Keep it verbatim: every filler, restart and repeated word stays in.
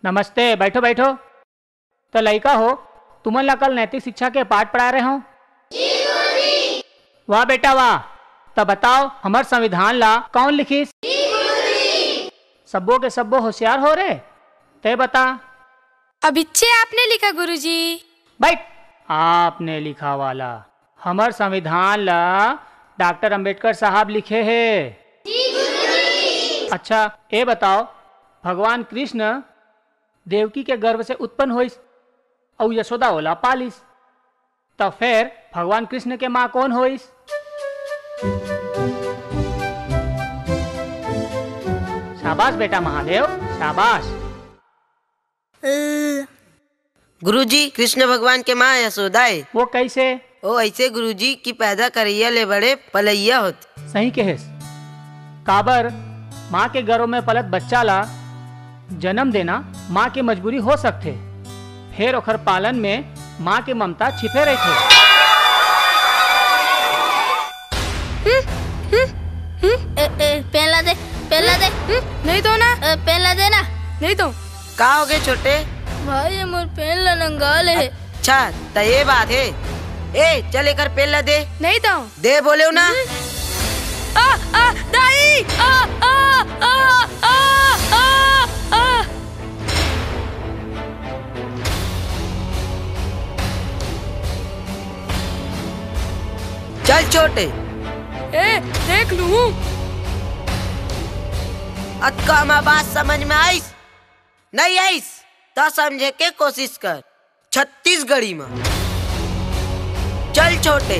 नमस्ते, बैठो, बैठो। त लइका हो, तुमन ला कल नैतिक शिक्षा के पाठ पढ़ाए रहे हो। वाह बेटा वाह। त बताओ, हमर संविधान ला कौन लिखिस? सब्बो के सब्बो होशियार हो रे। तै बता। अभिच्चे आपने लिखा गुरुजी। बैठ। आपने लिखा वाला, हमर संविधान ला डॉक्टर अंबेडकर साहब लिखे हे। अच्छा, ए बताओ, भगवान कृष्ण देवकी के गर्भ से उत्पन्न होइस अउ यशोदा ओला पालिस, त फेर भगवान कृष्ण के माँ कौन होइस? शाबाश बेटा महादेव, शाबाश। गुरुजी, कृष्ण भगवान के माँ यशोदा ए। वो कैसे? ओ ऐसे गुरुजी कि पैदा करइया ले बड़े पलइया होत। सही कहेस। काबर, माँ के गर्भ में पलत बच्चा ला जन्म देना माँ के मजबूरी हो सकथे, फेर ओखर पालन में माँ के ममता छिपे रहिथे। ए, ए, पेन ला दे, पेन ला दे। नहीं दो ना। ए, पेन ला दे ना। नहीं दो। का हो गए छोटे? भाई, ये मोर पेन ला नंगा ले हे। अच्छा, त ये बात हे। ए, चल एकर पेन ला दे। नहीं दो। दे बोले हो ना। आ, आ, दाई, आ, आ, आ। चल छोटे। ए, देख लूं। अतका मा बात समझ में आइस? नहीं आइस, त समझे के कोशिश कर। छत्तीसगढ़ी मा। चल छोटे,